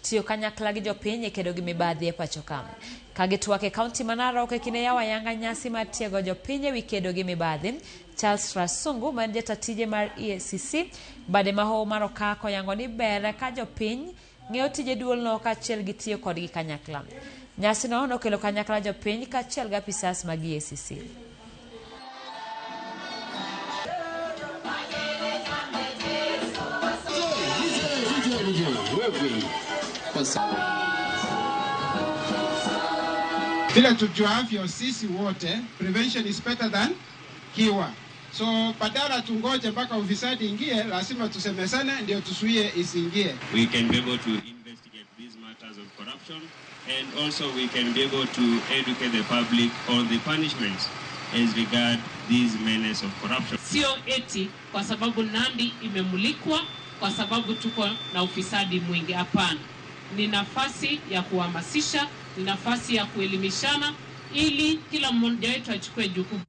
Tiyo kanyakla gi jopiny e kedo gi mibadhi e pacho ka. Ka gitwak e kaunti ma Narok e kinde yawo ayanga nyasi mar tiego jopiny ewi kedo gi mibadhi, Charles Rasungu ma en jata tije mar EACC bade ma Hoho mar Okak oyango ni ber ka jopiny ng'eyo tije duolno kaachiel gi tiyo kodgi kanyakla. Nyasino nokelo kanyakla jopiny kaachiel gi apisas mag EACC. Vile tujuavyo sisi wote, prevention is better than cure. So badala tungoje mpaka ufisadi ingie, lazima tusemezane ndio tuzuie isiingie. We can be able to investigate these matters of corruption, and also we can be able to educate the public on the punishments as regard these menace of corruption. Sio eti kwa sababu Nandi imemulikwa kwa sababu tuko na ufisadi mwingi. Hapana, ni nafasi ya kuhamasisha, ni nafasi ya kuelimishana ili kila mmoja wetu achukue jukumu.